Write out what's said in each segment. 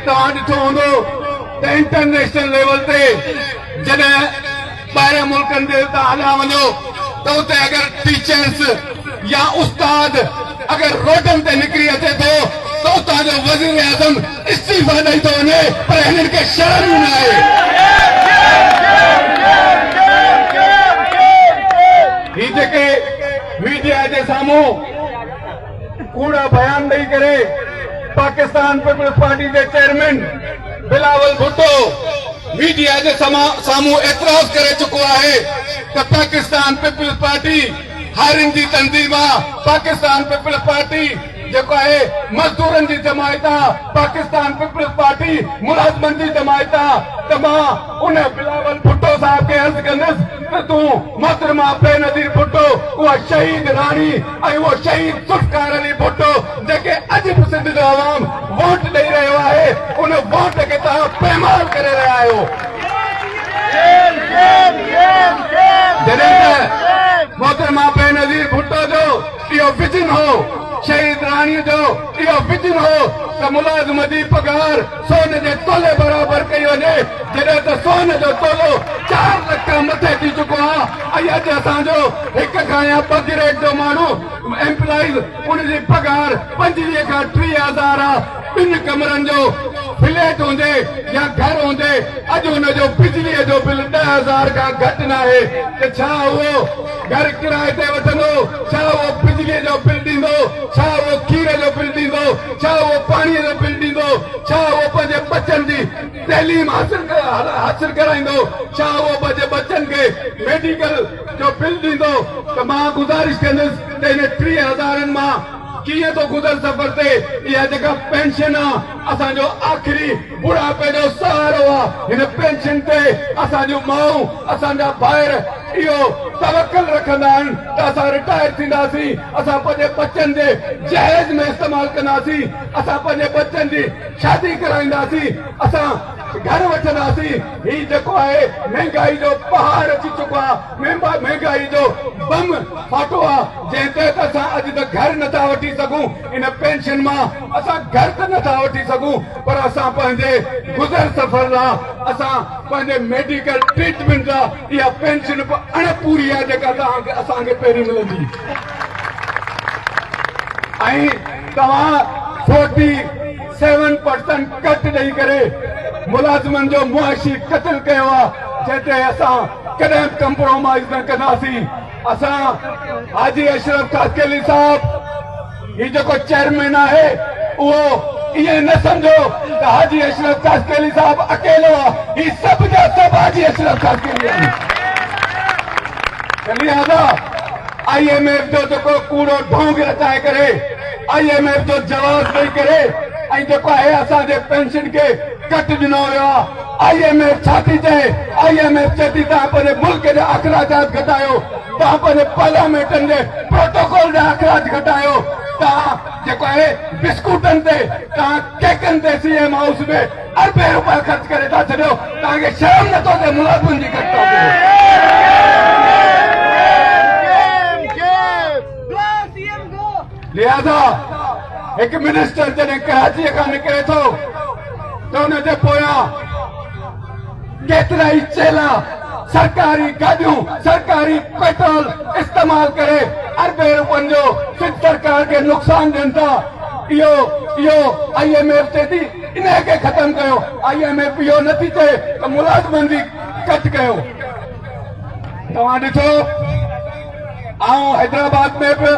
توهان ڏٺو هوندو ته انٽرنيشنل ليول تي جڏهن ٻاهرين ملڪن تي توهان هليا وڃو ته اتي اگر ٽيچرس يا استاد اگر روڊن تي نڪري اچي ٿو ته اتان جو وزيراعظم استعيفا ڏئي ٿو وڃي پر هنن کي شرم ئي ناهي. هي جيڪي ميڊيا جي سامهون ڪوڙا بيان ڏئي ڪري پاڪستان پيپلز پارٽي جي چيئرمين بلاول ڀٽو ميڊيا جي سامهون اعتراف ڪري چڪو آهي ته پاڪستان پيپلز پارٽي هارين جي تنظيم آ، پاڪستان پيپلز پارٽي جيڪو آهي مزدورن جي جماعت آ، پاڪستان پيپلز پارٽي ملازمن جي جماعت آ ته مان ان بلاول ڀٽو صاحب کي عرض ڪندس ته تون محترمه بينظير ڀٽو اها شهيد راڻي ۽ اهو شهيد ذوالفقار علي ڀٽو جيڪي اڄ به سنڌ جو عوام ووٽ ڏئي رهيو آهي ان ووٽ کي توهان پيمال ڪري رهيا آهيو. جڏهن ته محترمه بينظير ڀٽو جو اهو ويزن هو، شهيد راڻي جو اهو ويزن هو ته ملازم جي پگهار سون جي تولي برابر ڪئي وڃي، جڏهن ته سون جو تولو چار لک کان مٿي ٿي چڪو آهي ۽ اڄ اسان جو هڪ کان يا ٻه گريڊ جو ماڻهو ايمپلائيز ان جي پگهار 25 کان 30 هزار آهي، ٻن ڪمرن جو فليٽ هجي يا گهر هجي اڄ ان جو بجليء جو بل 10,000 کان گهٽ ناهي ته ڇا اهو گهر ڪرائي تي وٺندو؟ ڇا اهو بجليء جو بل ڏيندو؟ ڇا اهو کير جو بل ڏيندو؟ ڇا اهو پاڻيء جو بل ڏيندو؟ ڇا اهو پنهنجي ٻچن جي تعليم حاصل ڪرائيندو؟ ڇا اهو پنهنجي ٻچن کي ميڊيڪل جو بل ڏيندو؟ ته مان گذارش ڪندس ته انهن 30 هزارن مان ڪيئن ٿو گذر سفر ٿئي؟ اها جيڪا پينشن آ اسان جو آخري بڙهاپي جو سهارو آ، هن پينشن تي اسان جون مائون، اسان جا ڀائر اهو توڪل رکندا آهن ته اسان رٽائر ٿينداسين، اسان پنهنجي ٻچن جي جهيز ۾ استعمال ڪنداسين، اسان پنهنجي ٻچن جي شادي ڪرائينداسين، اسان گهر وٺنداسين، هي جيڪو آهي مهنگائي جو پهاڙ اچي چڪو آ، مهنگائي جو بم ڦاٽو آ، جنهن تحت اسان اڄ ته گهر نٿا وٺي سگهون، ان پينشن مان اسان گهر ته نٿا وٺي سگهون پر اسان پنهنجي گذر سفر لا اسان پنهنجي ميڊيڪل ٽريٽمينٽ لا اها پينشن به اڻ پوري آهي جيڪا توهان کي اسان کي پهرين ملندي ۽ توهان 47 پرسنٽ ڪٽ ڏئي ڪري ملازمن جو معاشي قتل ڪيو آهي جنهن تي اسان ڪڏهن به ڪمپرومائز نه ڪنداسين. اسان حاجي اشرف خاصخيلي صاحب هي جيڪو چيئرمين آهي اهو ائين نه سمجهو ته حاجي اشرف خاصخيلي صاحب اڪيلو آهي، هي سڀ جا سڀ حاجي اشرف خاصخيلي آهن. ته لهذا I M F جو جيڪو ڪوڙو ڍونگ رچائي ڪري I M F جو جواز ڏئي ڪري ۽ جيڪو آهي اسان جي پينشن کي ڪٽ ڏنو ويو آهي، I M F ڇا ٿي چئي؟ I M F چئي ٿي توهان پنهنجي ملڪ جا اخراجات گهٽايو، توهان پنهنجي پارليامينٽن جي پروٽوڪول جا اخراج گهٽايو، توهان جيڪو آهي بسڪوٽن تي، توهان ڪيڪن تي سي ايم هائوس ۾ اربين روپيا خرچ ڪري ٿا ڇڏيو، توهان کي شرم نٿو اچي ملازمن جي گهٽتا ڪيو. لهذا هڪ منسٽر جڏهن ڪراچيء کان نڪري ٿو ته ان جي پويان ڪيترائي چيلا سرڪاري گاڏيون، سرڪاري پيٽرول استعمال ڪري اربين روپين جو سنڌ سرڪار کي نقصان ڏين ٿا. اهو I M F چئي ٿي انهي کي ختم ڪيو. I M F اهو نٿي چئي ته ملازمن جي ڪٽ ڪيو. توهان ڏٺو آئون حيدرآباد ۾ به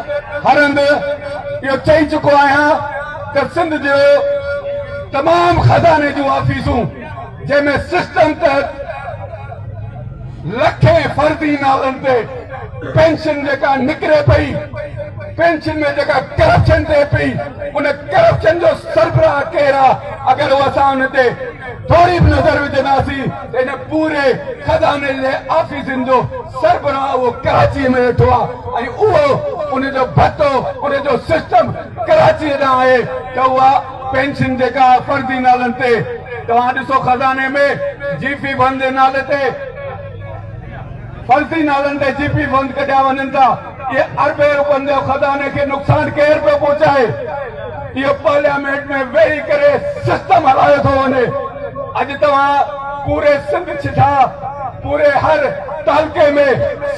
هر هنڌ اهو چئي چڪو آهيان ته سنڌ جو تمام خزاني جون آفيسون جنهن ۾ سسٽم تحت لکين فرضي نالن تي پينشن جيڪا نڪري پئي، پينشن ۾ جيڪا ڪرپشن ٿئي پئي، ان ڪرپشن جو سربراهه ڪير آ؟ اگر اسان ان تي ٿوري به نظر وجهنداسين ته ان پوري خزاني جي آفيسن جو سربراهه اهو ڪراچيء ۾ ويٺو آهي ۽ اهو ان جو ڀتو ان جو سسٽم ڪراچيء ڏانهن آهي ته اها پينشن جيڪا فرضي نالن تي توهان ڏسو خزاني ۾ جي پي فنڊ جي نالي تي فرضي نالن تي جي پي فنڊ ڪڍيا وڃن ٿا. اهي اربين روپين جو خزاني کي نقصان ڪير پيو پهچائي؟ اهو پارليامينٽ ۾ ويهي ڪري سسٽم هلايو. اڄ توهان پوري سنڌ ڇٺا پوري هر تعلقي ۾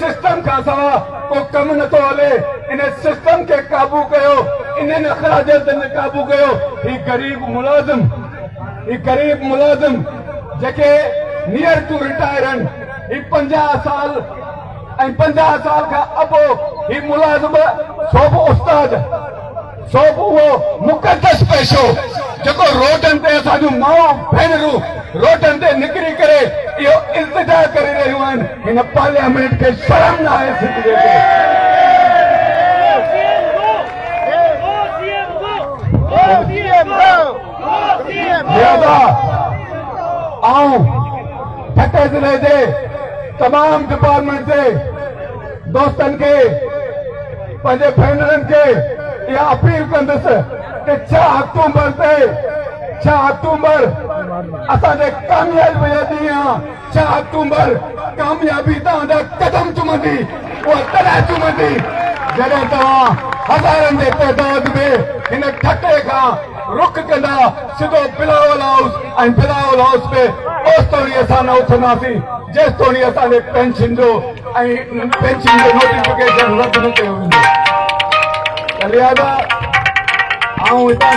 سسٽم کان سوا ڪو ڪم نٿو هلي ان سسٽم کي قابو ڪيو انهن اخراجاتن کي قابو ڪيو هي غريب ملازم هي غريب ملازم جيڪي نيئر ٽو رٽائر آهن هي 50 سال ۽ 50 سال کان ابو هي ملازم سو به استاد سو به اهو مقدس پيشو جيڪو روڊن تي اسان جون مائون ڀينرون روڊن تي نڪري ڪري اهو التجا ڪري رهيون آهن هن پارليامينٽ کي شرم نه آهي سنڌ جي تي. لهذا آئون ٺٽي ضلعي جي تمام ڊپارٽمينٽ جي دوستن کي پنهنجي ڀينرن کي اها اپيل ڪندس ته 6 آڪٽومبر تي 6 آڪٽومبر اسان جي ڪاميابي جو ڏينهن آ 6 آڪٽومبر ڪاميابي توهان جا قدم چمندي اها تڏهن چمندي جڏهن توهان هزارن جي تعداد ۾ هن ٺٽي کان رخ ڪندا سڌو بلاول هائوس ۽ بلاول هائوس ۾ اوستوڻي اسان نه اٿنداسين جيستوڻي اسان جي پينشن جو ۽ پينشن جو نوٽيفڪيشن رد نه ڪيو ويندو ته لهذا آئون هتان.